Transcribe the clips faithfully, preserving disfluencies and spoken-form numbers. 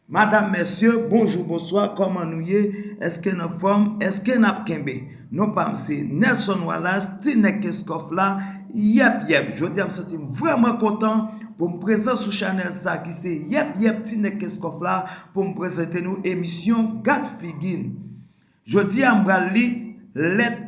Madam, mesye, bonjou, bonswa, kòman nou ye? Èske n anfòm? Èske n ap kenbe? Non pa m se Nelson Wallace, ti nèg Kenskòf la. Yèp, yèp, jodi a m santi m vrèman kontan pou m prezan sou chanèl sa ki se Yèp, yèp, ti nèg Kenskòf la, pou m prezante nou emisyon Gad Figi n. Jodi a m pral li lèt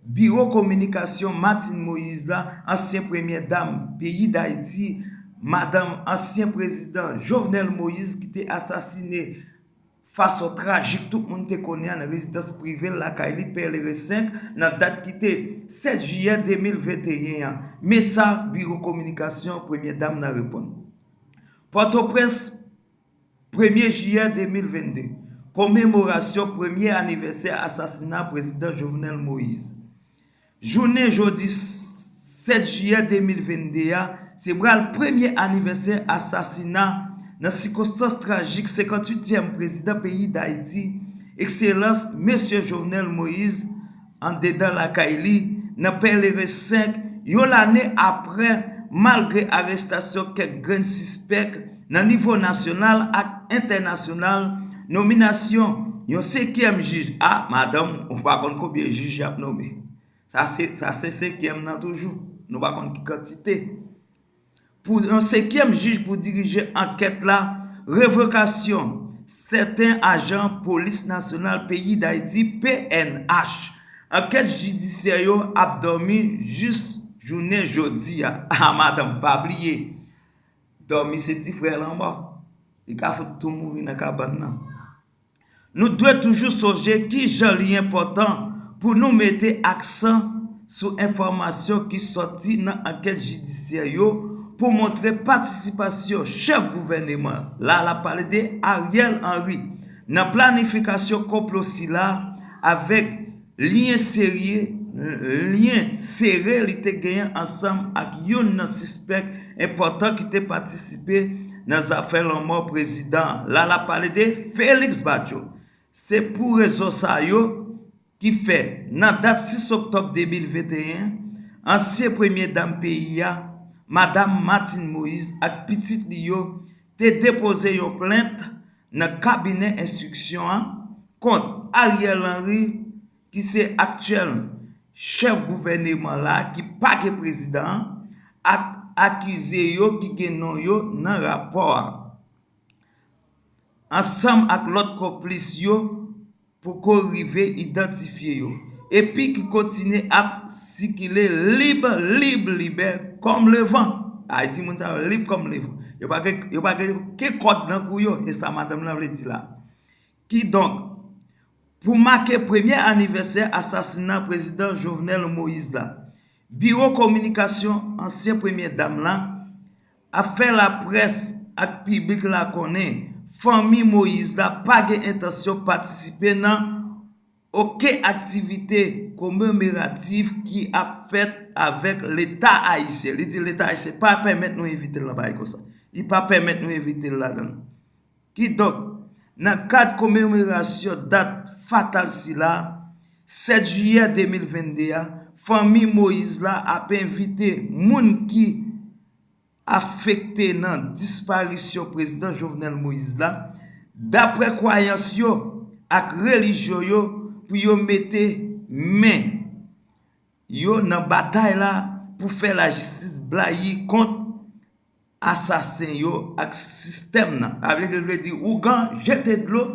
Biwo Kominikasyon Martine Moïse la, ansyen premyè dam peyi Dayiti, madanm ansyen prezidan Jovenel Moïse ki te asasine fason trajik tout moun te konnen an nan rezidans prive l lakay li, Pèleren senk, nan dat ki te sèt jiyè de mil venteyen an. Men sa Biwo Kominikasyon premyè dam nan reponn. Pòtoprens, premye jiyè de mil vennde, komemorasyon premye anivèsè asasina prezidan Jovenel Moïse. Jounen jodi sèt jiyè de mil vennde a, se pral premye anivèsè asasina nan sikonstans trajik senkantuityèm prezidan peyi Dayiti, Ekselans Mesye Jovenel Moïse, anndedan lakay li, nan Pèleren senk, yon lane apre, malgre arestasyon kèk grenn sispèk nan nivo nasyonal ak entènasyonal, nominasyon yon senkyèm jij, a, madanm, ou pa konn konbyen jij y ap nonmen. Sa se, sa se senkyèm nan toujou. Nou pa konn ki kantite. Pou yon senkyèm jij pou dirije ankèt la, revokasyon sèten ajan Polis Nasyonal peyi Dayiti, P N H. Ankèt jidisyè yo ap dòmi jis jounen jodi a. A, madanm, pa bliye, dòmi se ti frè lanmò. Li ka fout tou mouri nan kabann nan. Nou dwe toujou sonje kijan li enpòtan pou nou mete aksan sou enfòmasyon ki sòti nan ankèt jidisyè yo pou montre patisipasyon chèf gouvèneman la, l ap pale de Ariel Henry, nan planifikasyon konplo sila avèk lyen serye, lyen sere li te genyen ansanm ak youn nan sispèk enpòtan ki te patisipe nan zafè lanmò prezidan an. La, l ap pale de Félix Badio. Se pou rezon sa yo ki fè, nan dat sis oktòb de mil venteyen, ansyen premye dam peyi a, Madanm Martine Moïse ak pitit li yo te depoze yon plent nan kabinè enstriksyon an kont Ariel Henry, ki se aktyèl chèf gouvèneman la, ki pa gen prezidan an, ak akize yo ki gen non yo nan rapò a, ansanm ak lòt konplis yo poko rive idantifye yo, epi ki kontinye ap sikile lib, lib, libè kòm levan. Ayiti, moun sa yo lib kòm levan. Yo pa gen, yo pa gen ke kòd nan kou yo, e sa madanm nan vle di la. Kidonk, pou make premye anivèsè asasina prezidan Jovenel Moïse la, Biwo Kominikasyon ansyen premye dam la ap fè laprès ak piblik la konnen fanmi Moïse la pa gen entansyon patisipe nan okenn aktivite komemoratif ki ap fèt avèk Leta ayisyen. Li di Leta ayisyen pa pèmèt nou envite l nan bagay konsa. Li pa pèmèt nou envite l ladan l. Kidonk, nan kad komemorasyon dat fatal sila, sèt jiyè de mil vennde a, fanmi Moïse la ap envite moun ki afekte nan disparisyon prezidan Jovenel Moïse la, daprè kwayans yo ak relijyon yo, pou yo mete men yo nan batay la pou fè lajistis blayi kont asasen yo ak sistèm nan. Sa vle di, vle di ougan, jete dlo,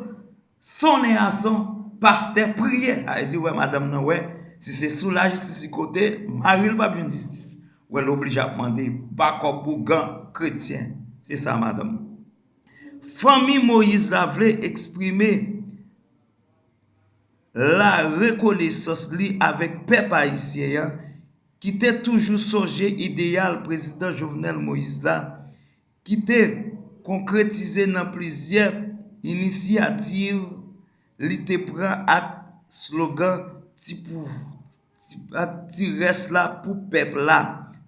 sonnen ason, pastè, priye. Sa vle di, wè, madanm nan, wè, si se sou lajistis li kote, mari l p ap jwenn jistis. Wè, l oblije ap mande bakòp ougan kretyen. Se sa, madanm. Fanmi Moïse la vle eksprime larekonesans li avèk pèp ayisyen an, ki te toujou sonje ideyal prezidan Jovenel Moïse la, ki te konkretize nan plizyè inisyativ li te pran ak slogan ti pou, ti, ak ti rès la pou pèp la,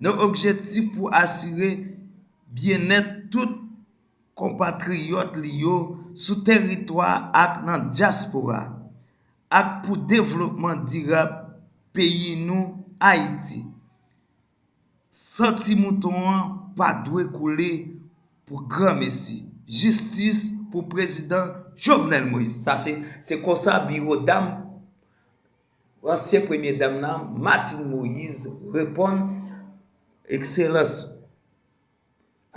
nan objektif pou asire byennèt tout konpatriyòt li yo sou teritwa ak nan dyaspora, ak pou devlopman dirab peyi nou, Ayiti. San ti mouton an pa dwe koule pou granmesi. Jistis pou prezidan Jovenel Moïse. Sa se, se konsa biwo dam, ansyen premye dam nan, Martine Moïse, reponn ekselans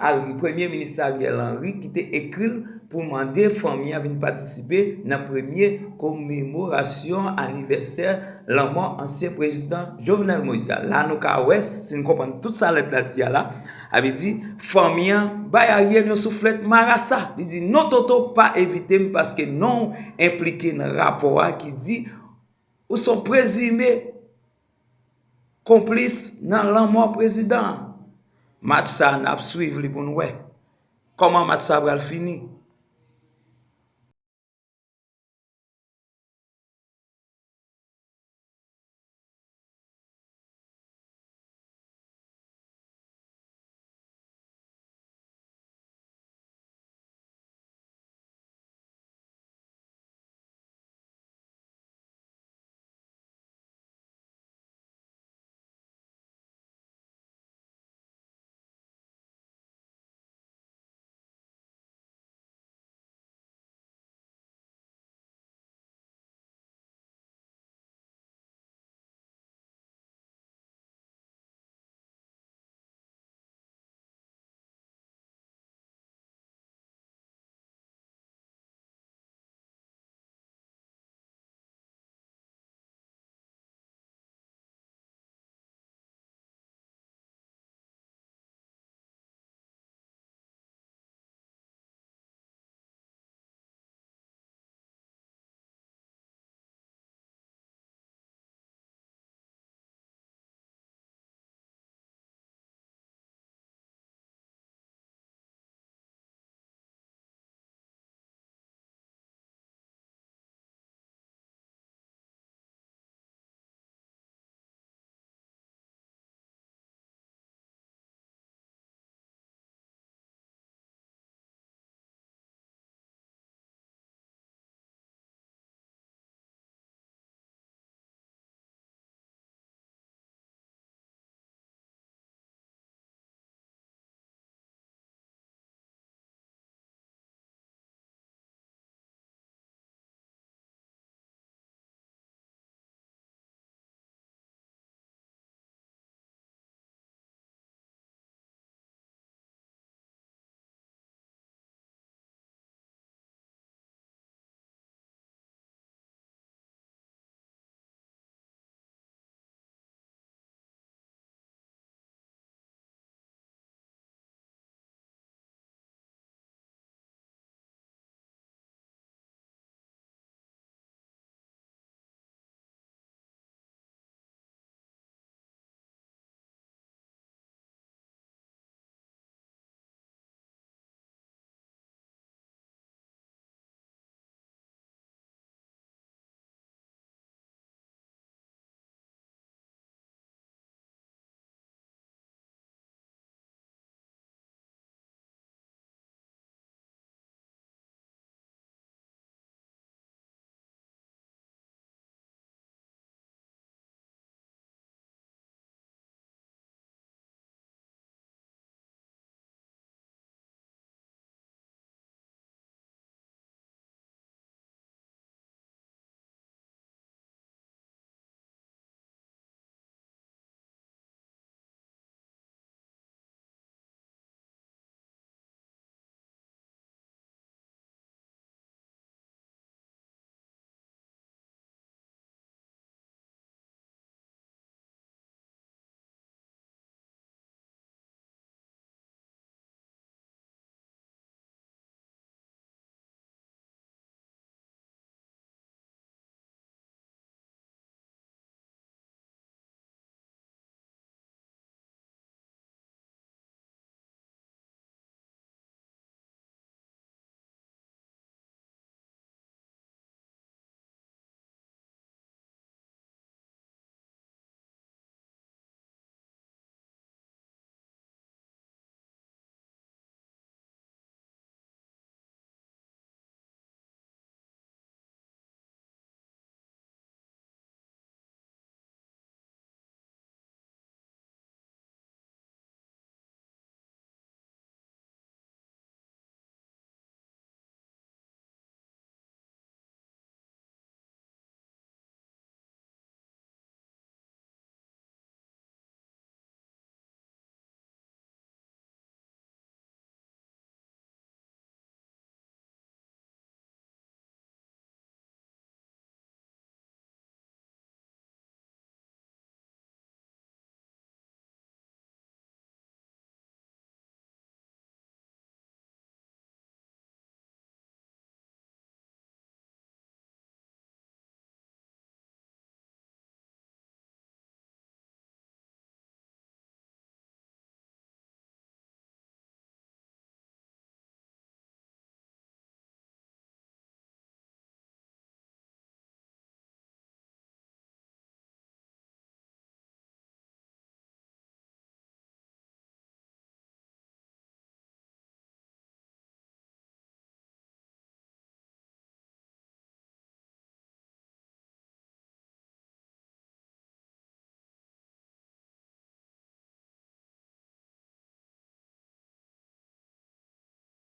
Ari, premye minis Ariel Henry, ki te ekri l pou mande fanmi an vin patisipe nan premye komemorasyon anivèsè lanmò ansyen prezidan Jovenel Moïse la. La nou ka wè, si n konprann tout sa lèt la di a la, a vle di fanmi an bay Ariel yon souflèt marasa. Li di non, Toto, pa envite m paske non w enplike nan rapò a ki di ou se yon prezime konplis nan lanmò prezidan an. Match sa a, n ap swiv li pou n wè kòman match sa a pral fini.